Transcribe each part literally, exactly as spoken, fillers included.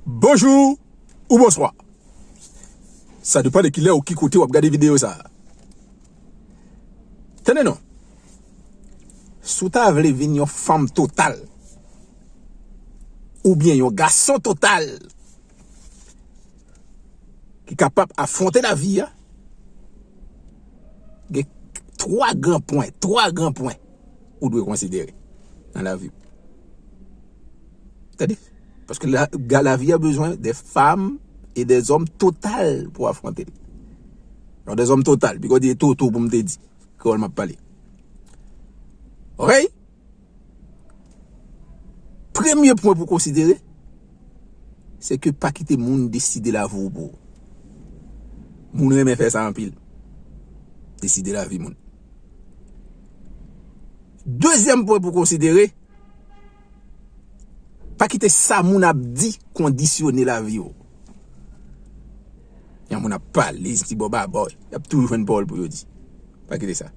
Bonjou ou bonswa. Sa depann de kilè ou ki kote w ap gade videyo sa a. Tande non. Si w ta vle vin yon fanm total, oubyen yon gason total, ki kapab afwonte lavi a, gen twa gran pwen, twa gran pwen ou dwe konsidere nan lavi w. Tande? Paske la, ga-, lavi a bezwen de fanm e de zòm total pou afwonte l. Non, de zòm total, piga w di toto pou m te di. Kreyòl m ap pale. Oke? Premye pwen pou konsidere, se ke pa kite moun deside lavi w pou ou. Moun renmen fè sa anpil. Deside lavi moun. Dezyèm pwen pou konsidere, pa kite sa moun ap di kondisyone lavi w. Yon moun ap pale, ti bò babò, y ap toujou jwenn pawòl pou yo di. Pa kite sa.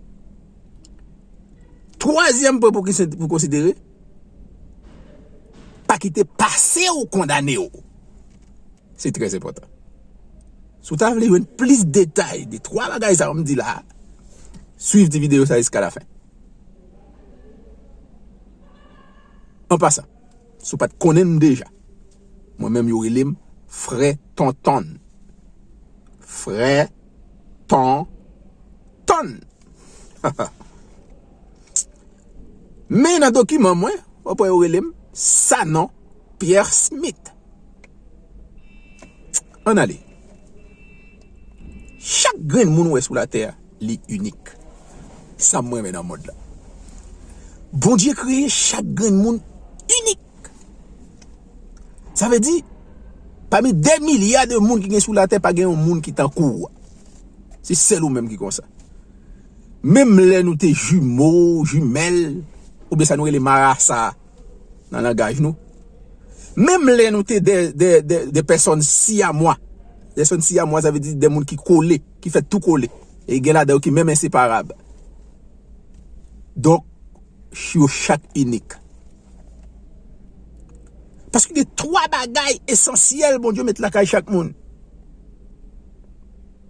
Twazyèm pwen pou ki-, pou konsidere, pa kite pase w kondane w. Se trè enpòtan. Si w ta vle jwenn plis detay de twa bagay sa yo m di la a, swiv ti videyo sa jiska lafen. An pasan, si w pa t konnen m deja, mwen menm yo rele m Frè Tonton. Frè Tonton. Men nan dokiman mwen, w ap wè yo rele m Sanon Pierre Smith. Ann ale. Chak grenn moun ou wè sou latè a, li inik. Sa m renmen nan mond la. Bondye kreye chak grenn moun inik. Sa vle di, pami dè milya de moun ki gen sou latè, pa gen yon moun ki tankou w. Se sèl ou menm ki konsa. Menm lè nou te jimo, jimèl, oubyen sa nou rele marasa nan langaj nou. Menm lè nou te de, de, de, de pèsòn siyamwa. Pèsòn siyamwa, sa vle di de moun ki kole, ki fèt tou kole. E gen ladan yo ki menm enseparab. Donk, yo chak inik. Paske gen twa bagay esansyèl Bondye met lakay chak moun.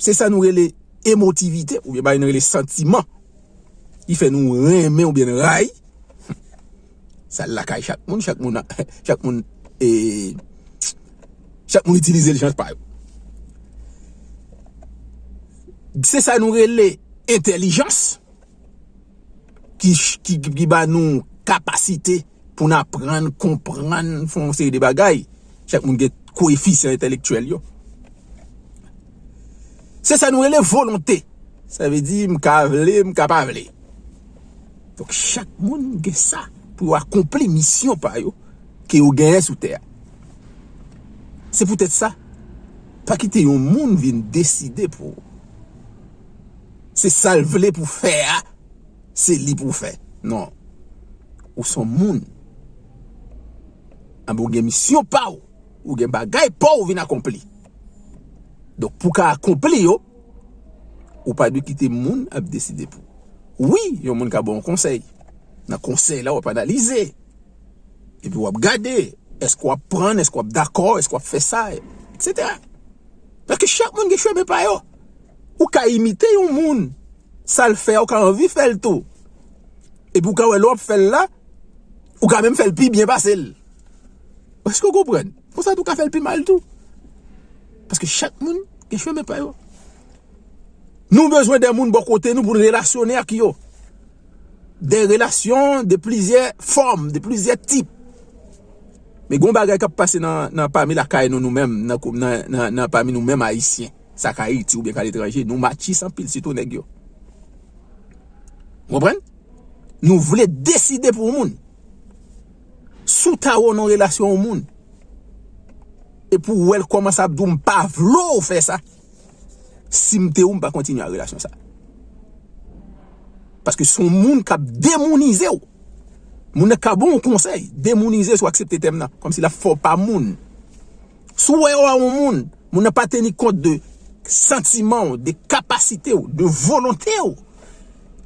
Se sa nou rele emotivite, oubyen bagay nou rele santiman. Ki fè nou renmen oubyen n rayi. Sa lakay chak moun, chak moun, chak moun, e, chak moun itilize l jan pa yo. Se sa nou rele entèlijans, ki, ki, ki ba nou kapasite pou n aprann, konprann, fè yon seri de bagay. Chak moun gen koefisyan entèlektyèl yo. Se sa nou rele volonte. Sa vle di, m ka vle, m ka pa vle. Donk, chak moun gen sa pou yo akonpli misyon pa yo ke yo genyen sou tè a. Se poutèt sa, pa kite yon moun vin deside pou ou. Se sa l vle pou fè a, se li pou fè. Non. Ou se yon moun. Anben, ou gen misyon pa w. Ou gen bagay pa w vin akonpli. Donk, pou w ka akonpli yo, ou pa dwe kite moun ap deside pou ou. Wi, yon moun ka ba w yon konsèy. Nan konsèy la, w ap analize. Epi w ap gade, èske w ap pran, èske w ap dakò, èske w ap fè sa, etsetera. Paske chak moun gen chemen pa yo. Ou ka imite yon moun, sa l fè a, ou ka anvi fè l tou. Epi ou ka wè lè w ap fè l la, ou ka menm fè l pi byen pase l. Èske w konprann? Konsa tou ka fè l pi mal tou. Paske chak moun gen chemen pa yo. Nou bezwen de moun bò kote nou pou n relasyone ak yo. De relasyon de plizyè fòm, de plizyè tip. Men gen yon bagay k ap pase nan, nan pami lakay nou, nou menm, nan, nan, nan, nan pami nou menm Ayisyen. Sa ka Ayiti oubyen ka letranje, nou matchis anpil, sitou nèg yo. Ou konprann? Nou vle deside pou yon moun. Si w ta wè w nan relasyon yon moun, epi w wè l kòmanse ap di w, "M pa vle w fè sa." Si m te ou, m pa kontinye ak relasyon sa. Paske se yon moun k ap demounize w. Moun nan ka ba w yon konsèy, demounize w si w aksepte tèm nan. Kòmsi l ap fè w pa moun. Si w wè w a yon moun, moun nan pa teni kont de santiman w, de kapasite w, de volonte w,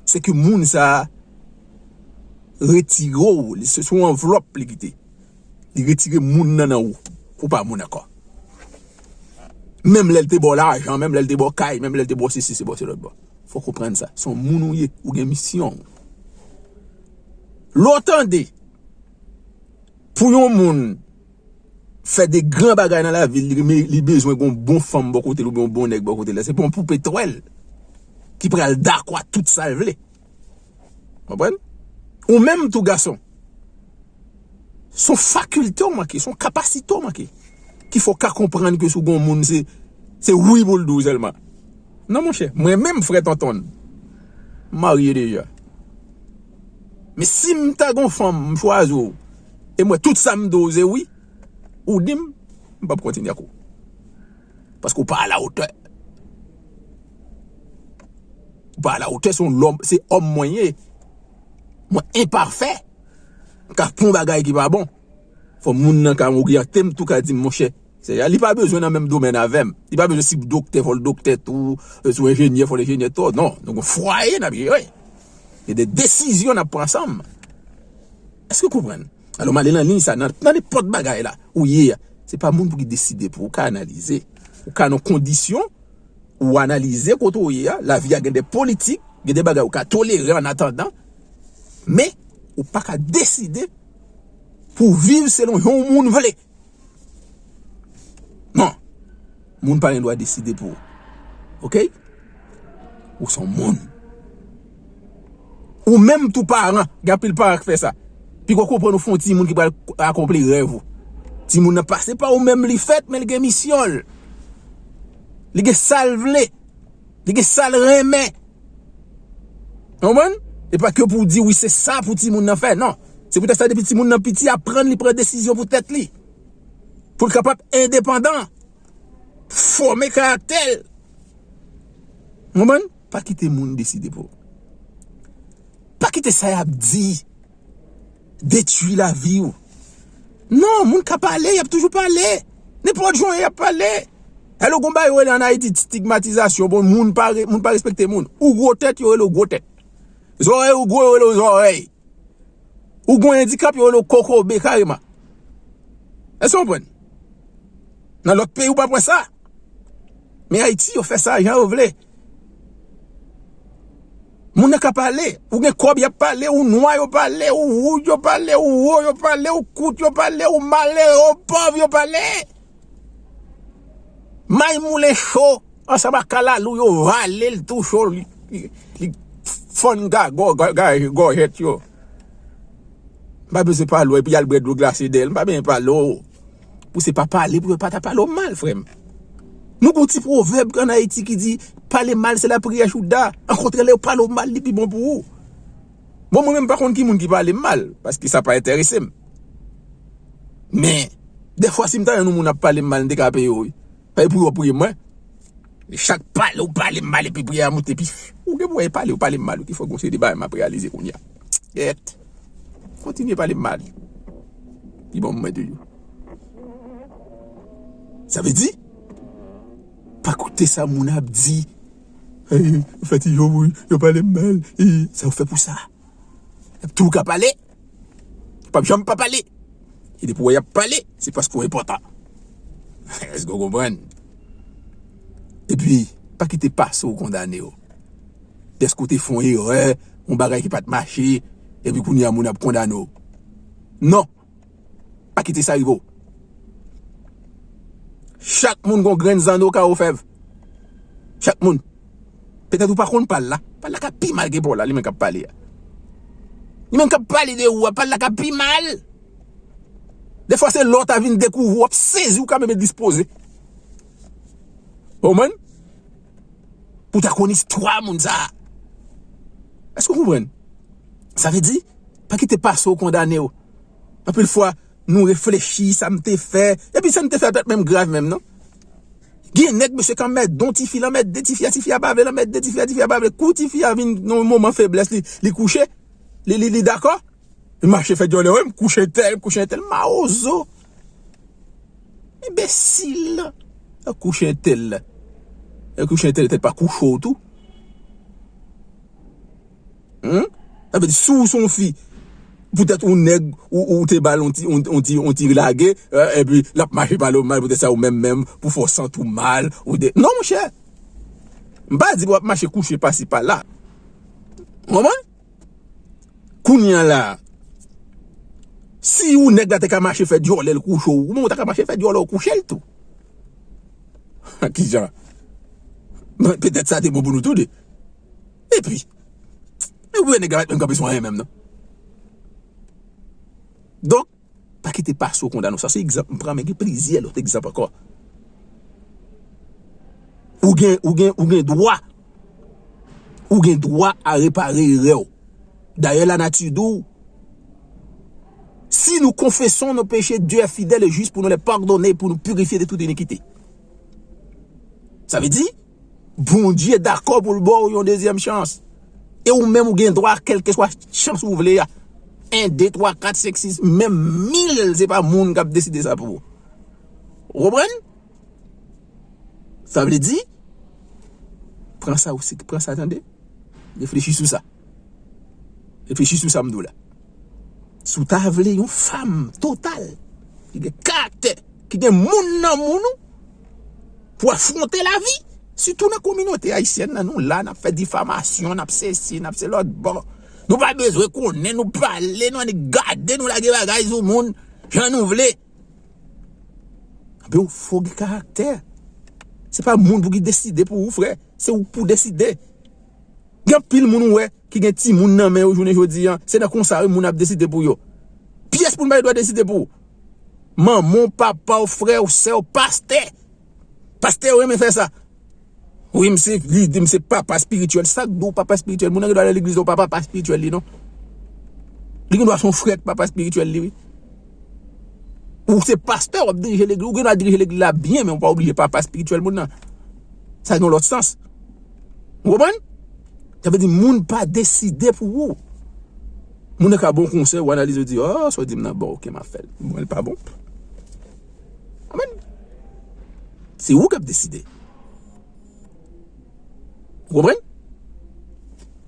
se ke moun sa a retire w, li se sou anvlòp li kite. Li retire moun nan nan ou. ou pa moun ankò. Menm lè l te ba w lajan, menm lè l te ba w kay, menm lè l te ba w sesi, se ba w se lòt bò. Fò w konprann sa. Se yon moun ou ye, ou gen misyon. Lè w tande, pou yon moun fè de gran bagay nan lavi l, li, li bezwen gen yon bon fanm bò kote l oubyen yon bon nèg bò kote l. Se pa yon poupe twèl ki pral dakò ak tout sa l vle. Konprann? Ou menm tou gason. Se yon fakilte w manke, se yon kapasite w manke. Ki fè w ka konprann ke si w gen yon moun, se, se wi pou l di w sèlman. Non, monchè, mwen menm, frè Tonton, m marye deja. Men si m ta gen yon fanm, m chwazi w, e m wè tout sa m di w se wi, ou di m, m p ap kontinye ak ou. Paske w pa alawotè. Ou pa alawotè, se yon lòm, se òm mwen ye. Mwen enpafè. M ka fè yon bagay ki pa bon. Fò moun nan ka oryante m tou, ka di m, monchè, se, li pa bezwen nan menm domèn avè m. Li pa bezwen si w doktè, fò l doktè tou, si w enjenyè, fò l enjenyè tou. Non, nou gen fwaye n ap jere. Gen de desizyon n ap pran ansanm. Èske w konprann? Alò, m ale nan liy sa, nan, nan nenpòt bagay la, ou ye a. Se pa moun pou ki deside pou ou, ou ka analize. Ou ka nan kondisyon, ou analize kote w ye a, lavi a gen de politik, gen de bagay ou ka tolere an atandan, men ou pa ka deside pou w viv selon jan yon moun vle. Non. Moun pa gen dwa deside pou ou. Oke? Ou se yon moun. Ou menm tou paran, gen anpil paran k fè sa. Piga w konprann ou fè yon timoun ki pral akonpli rèv ou. Timoun nan pa, se pa ou menm li fèt, men li gen misyon l. Li gen sa l vle. Li gen sa l renmen. Konprann? E pa ke pou w di wi se sa pou timoun nan fè, non. Se poutèt sa depi timoun nan piti, aprann li pran desizyon pou tèt li. Pou l kapab endepandan. Fòme karaktè l. Konprann? Pa kite moun deside pou ou. Pa kite sa y ap di detwi lavi w. Non, moun ka pale, y ap toujou pale. Nenpòt jan y ap pale. Alò, gon bagay yo rele ann Ayiti stigmatizasyon. Bon, moun pa re-, moun pa respekte moun. Ou gwo tèt, yo rele w gwo tèt. Zòrèy ou gwo, yo rele w zòrèy. Ou gen yon andikap, yo rele w kokobe kareman. Èske w konprann? Nan lòt peyi, ou p ap wè sa. Men Ayiti, yo fè sa jan yo vle. Moun nan ka pale, ou gen kòb, y ap pale, ou nwa, yo pale, ou wouj, yo pale, ou wo, yo pale, ou kout, yo pale, ou malere, ou pòv, yo pale. May moulen cho, ansanm ak kalalou, yo vale l tou cho, li, li, li fann ga, gò, ga, ga, gòjèt yo. M pa bezwen pale w, epi y al bwè dlo glase dèyè l, m pa bezwen pale w. Pou se pa pale, pou yo pa ta pale w mal, frè m. Nou gen yon ti pwovèb ann Ayiti ki di, pale mal, se lapriyè Jouda. Ankontre, lè yo pale w mal, li pi bon pou ou. Bon, mwen menm, m pa konn ki moun ki pale m mal, paske sa pa enterese m. Men, dèfwa, si m ta jwenn yon moun ap pale m mal, m te ka peye w, wi. Paske pou yo priye mwen. Chak pale, ou pale m mal, epi priyè a moute, epi ou gen pou wè pale, ou pale m mal, ou ki fè w gon seri de bagay m ap reyalize kounye a. Yèt. Kontinye pale m mal. Pi bon mwen toujou. Sa vle di, pa koute sa moun ap di. Hey, ou fè ti jòb, wi, yo pale m mal. Hey, sa ou fè pou sa? Tou ka pale. P ap janm pa pale. E depi w wè y ap pale, se paske w enpòtan. Èske w konprann? Epi, pa kite pase w kondane w. Dèske w te fè yon erè, yon bagay ki pa t mache, epi kounye a moun ap kondane w. Non! Pa kite sa rive w. Chak moun gon grenn zanno ka ofèv. Chak moun. Petèt ou pa konn pa l la. Pa l la ka pi mal ke pa w la, li menm k ap pale a. Li menm k ap pale de ou a, pa l la ka pi mal. Defwa se lè w ta vin dekouvri, w ap sezi, ou ka menm endispoze. Ou konprann? Pou w ta konn istwa moun sa a. Èske w konprann? Sa vle di, pa kite pase w kondane w. Anpil fwa, nou reflechi sa m te fè. Epi sa n te fè a pa t menm grav menm, non. Gen nèg, mesye, k anmède yon tifi, l anmède tifi a, tifi a pa vle, l anmède tifi a, tifi a pa vle. Kou tifi a vin nan yon moman feblès, li, li kouche, li, li, li dakò. Li mache fè dyòlè, wi, m kouche entèl, m kouche entèl, mawozo. Enbesil. Kouche entèl. Kouche entèl, entèl pa kouche w tou. Hmm? Sa vle di, si w se yon fi, Poutèt ou nèg, ou, ou te ba l yon ti, yon, yon ti, yon ti lage, eh, epi l ap mache pale w mal, poutèt sa ou menm menm, pou fè w santi w mal, ou de, non, monchè. M pa di w ap mache kouche pasi pala. Ou konprann? Kounye a la, si yon nèg la te ka mache fè dyòlè l kouche w, ou menm ou ta ka mache fè dyòlè w kouche l tou. Kijan? Bon, petèt sa te bon pou nou tou de. Epi, epi nèg la pa t menm kanpe sou anyen menm, non. Donk, pa kite pase w kondane w. Sa se egzanp m pran, men gen plizyè lòt egzanp ankò. Ou gen, ou gen, ou gen dwa. Ou gen dwa a repare erè w. Dayè, lanati di w, si nous confessons nos péchés, Dieu est fidèle et juste pour nous les pardonner, pour nous purifier de toute iniquité. Sa vle di, Bondye dakò pou l ba w yon dezyèm chans. E ou menm ou gen dwa, kèlkeswa chans ou vle a. En, de, twa, kat, senk, sis, menm mil, se pa moun k ap deside sa pou ou. Ou konprann? Sa vle di, pran sa ou si, pran sa tande. Reflechi sou sa. Reflechi sou sa m di w la. Si w ta vle yon fanm total, ki gen karaktè, ki gen moun nan moun ou, pou afwonte lavi, sitou nan kominote ayisyèn nan, nou la, n ap fè difamasyon, n ap sesi, n ap se lòt bò. Nou pa bezwen konnen, nou pale, nou annik gade, nou lage bagay sou moun, jan nou vle. Anben, ou fò gen karaktè. Se pa moun pou ki deside pou ou, frè. Se ou pou deside. Gen anpil moun ou wè ki gen timoun nan men yo jounen jodi a. Se nan konsa wi moun ap deside pou yo. Pyès moun pa gen dwa deside pou ou. Manman w, papa w, frè w, sè w, pastè. Pastè yo renmen fè sa. Wi, m se lidè, m se papa espirityèl. Sa k di w papa espirityèl? Moun nan gen dwa nan legliz la, ou pa papa espirityèl li, non. Li gen dwa se yon frè k papa espirityèl li, wi. Ou se pastè, w ap dirije legliz, ou gen dwa dirije legliz la byen, men ou pa oblije papa espirityèl moun nan. Sa gen yon lòt sans. Ou konprann? Sa vle di moun pa deside pou ou. Moun nan ka ba w konsèy, ou analize, ou di, "Oh, sa w di m nan bon, ok, m ap fè l." Bon, l pa bon. Amen. Se ou k ap deside. Ou konprann?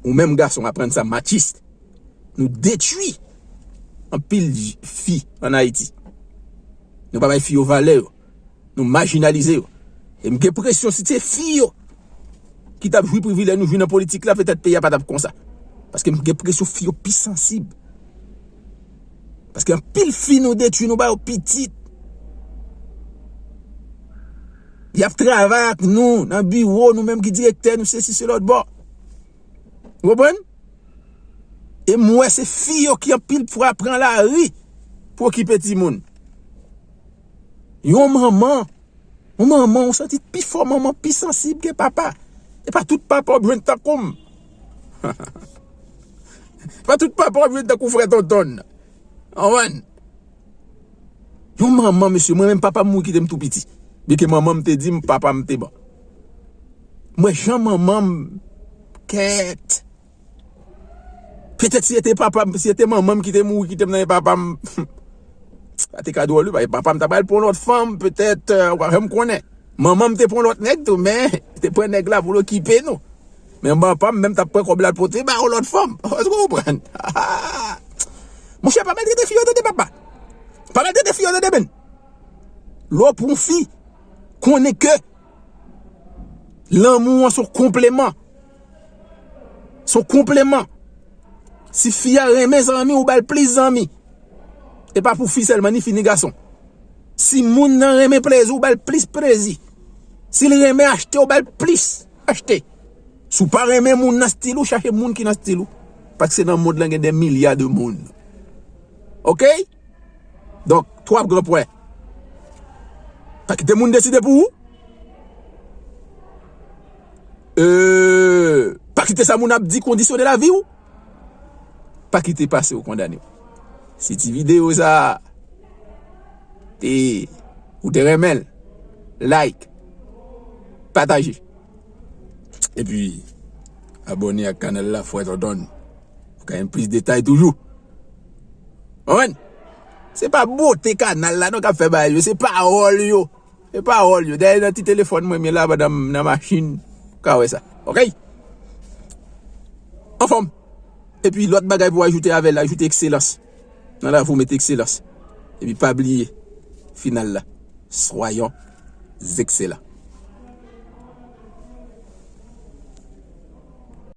Ou menm gason, aprann sa, matchis. Nou detwi anpil j-, fi ann Ayiti. Nou pa bay fi yo valè yo. Nou majinalize yo. E m gen presyon si se fi yo ki t ap jwi privilèj nou jwi nan politik la, petèt peyi a pa t ap konsa. Paske m gen presyon fi yo pi sansib. Paske anpil fi nou detwi, nou ba yo pitit. Y ap travay ak nou nan biwo, nou menm ki direktè, nou sesi se lòt bò. Ou konprann? E m wè se fi yo ki anpil fwa pran lari pou okipe timoun. Yon manman, yon manman, ou santi pi fò manman pi sansib ke papa. E pa tout papa w ap jwenn tankou m. Pa tout papa w ap jwenn tankou frè Tonton. Konprann? Yon manman, mesye, mwen menm papa m mouri kite m tou piti. Byenke manman m te di m, papa m te bon. Mwen jan manman m, kèt. Petèt si se te papa m, si se te manman m ki te mouri kite m nan men papa m, sa te ka dwòl wi, paske papa m ta pral pran lòt fanm, petèt, euh, ou pa janm konnen. Manman m te pran lòt nèg tou, men te pran nèg la pou l okipe nou. Men papa m menm t ap pran kòb la, l pote ba yon lòt fanm. Èske w konprann? Monchè, pa maltrete fi yo tande, papa. Pa maltrete fi yo tande, men. Lè w pran yon fi, konnen ke lanmou an se yon konpleman. Se yon konpleman. Si fi a renmen zanmi, ou ba l plis zanmi. E pa pou fi sèlman, ni fi ni gason. Si moun nan renmen plezi, ou ba l plis plezi. Si l renmen achte, ou ba l plis achte. Si w pa renmen moun nan stil ou, chache moun ki nan stil ou. Paske nan mond lan gen dè milya de moun. Oke? Donk, twa gran pwen. Pa kite moun deside pou ou. Euh, pa kite sa moun ap di kondisyone lavi w. Pa kite pase yo kondane w. Si ti videyo sa te, ou te renmen l, like, pataje. Epi, abòne ak kanal la, frè Tonton. Pou ka gen plis detay toujou. Konprann? Se pa bote kanal la non k ap fè bagay yo, se pawòl yo. Se pawòl yo. Dayè nan ti telefòn mwen, men la pandan m nan machin, ou ka wè sa. Oke? Anfòm. Epi lòt bagay pou ajoute avè l, ajoute ekselans. Nan lavi w mete excellence. Epi pa bliye final la. Soyons excellents.